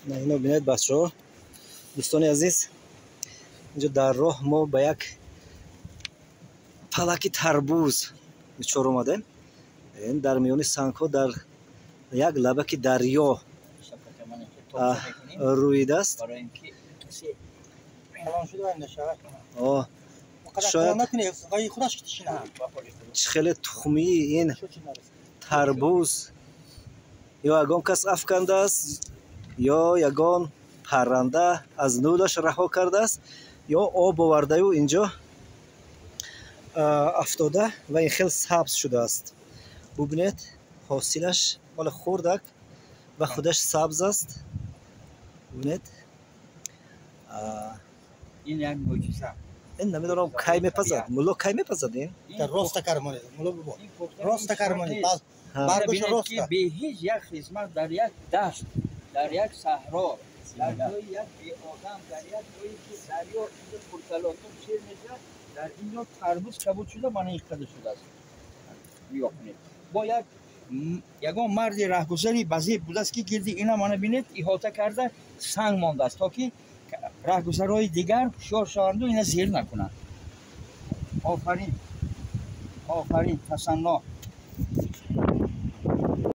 Ино бинед, бачаҳо, дӯстони азиз, инҷо дар роҳ мо ба як палаки тарбуз дучор омадем. Ин дар миёни сангҳо, дар як лабаки дарё рӯидааст. Шояд чӣ хеле тухмии ин тарбуз ё ягон кас афкандааст, ё ягон парранда аз нӯлаш раҳо кардааст, ё об овардаю инҷо афтода ва ин хел сабз шудааст. Бубинед, ҳосилаш ҳола хурдак ва худаш сабз аст. Бубинед, ин як мӯъҷиза. Ин намедонам, кай мепазад, мулло, кай мепазад ин? Роста кармонед, мулло, бобо, роста кармонед, баргоша роста. Бе ҳеҷ як хизмат, дар як дашт, дар як саҳро, дар ҷои як беодам, дар як ҷое ки дарё инҷо пурталотум сер мешавад, дар инҷо тарбуз кабуд шуда, мана ин қадр шудааст. Нигоҳ кунед, бо як ягон марди раҳгузари базеб будааст, ки гирди ина, мана бинед, иҳота карда, санг мондааст, то ки раҳгузарҳои дигар ҳушёр шаванду ина зер накунанд. Офарин, офарин, тасанно.